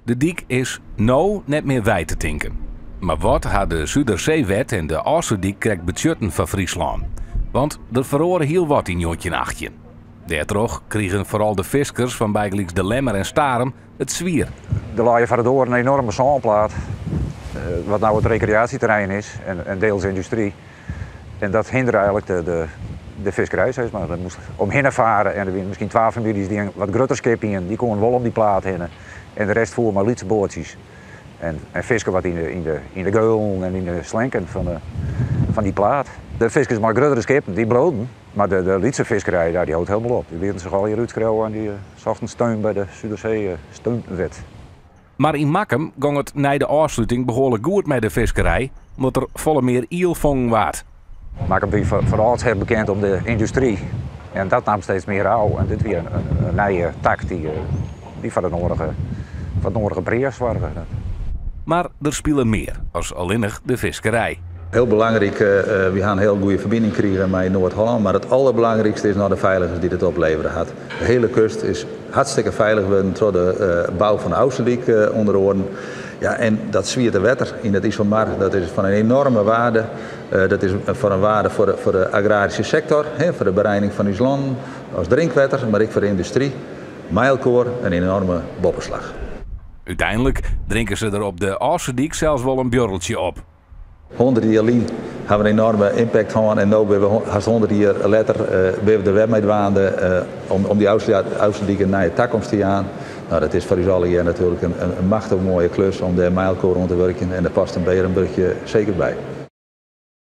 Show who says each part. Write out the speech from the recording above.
Speaker 1: De dyk is no net mear wei te tinken. Mar wat ha de Suderseewet en de Ofslútdyk krekt betsjutten foar Fryslân? Want der feroare hiel wat yn 1918. Dêrtroch krigen foaral de fiskers fan bygelyks De Lemmer en Starum it swier.
Speaker 2: Der lei foar de doar in enorme sânplaat, wat no it rekreaasjeterrein is en deels yndustry. En dat hindere eigenlik de fiskerij, sis mar. Der moast omhinne fare en der wiene miskien twa famyljes dy't in wat grutter skip hiene, dy koene wol om dy plaat hinne. En de rest foer mei lytse boatsjes en fiske wat yn de geulen en yn de slenken fan dy plaat. De fiskers mei gruttere skippen, dy bliuwden, mar de lytse fiskerij, dy hold hielendal op. Dy lieten sich allegear útskriuwe en dy sochten steun by de Sudersee-steunwet.
Speaker 1: Mar yn Makkum gong it nei de ôfsluting behoarlik goed mei de fiskerij, omdat der folle mear iel fongen waard.
Speaker 2: Makkum wie fan âldsher bekend om de yndustry en dat naam steeds mear ôf. En dit wie in nije tak dy't foar de nodige, foar it nodige brea soarge.
Speaker 1: Mar der spile mear as allinnich de fiskerij.
Speaker 3: Hiel belangryk, wy ha in hiel goede ferbining krigen mei Noard-Hollân, mar it alderbelangrykste is noch de feiligens dy't it oplevere hat. De hiele kust is hartstikke feilich wurden troch de bou fan de Ofslútdyk ûnder oaren. Ja, en dat swiete wetter yn it Iselmar, dat is fan in enorme waarde. Dat is fan in waarde foar de agraryske sektor, foar de bereining fan ús lannen as drinkwetter, mar ek foar de yndustry. Mei elkoar in enorme boppeslach.
Speaker 1: Uteinlik drinke se der op de Ofslútdyk sels wol in buorreltsje op.
Speaker 3: 100 jier lyn ha we in enorme impact hân en no binne we hast 100 jier letter binne we der wer mei dwaande om dy Ofslútdyk in nije takomst te jaan. No, dat is foar ús allegear natuerlik in machtich moaie klus om dêr mei elkoar oan te wurkjen en dêr past in bearenburchje seker by.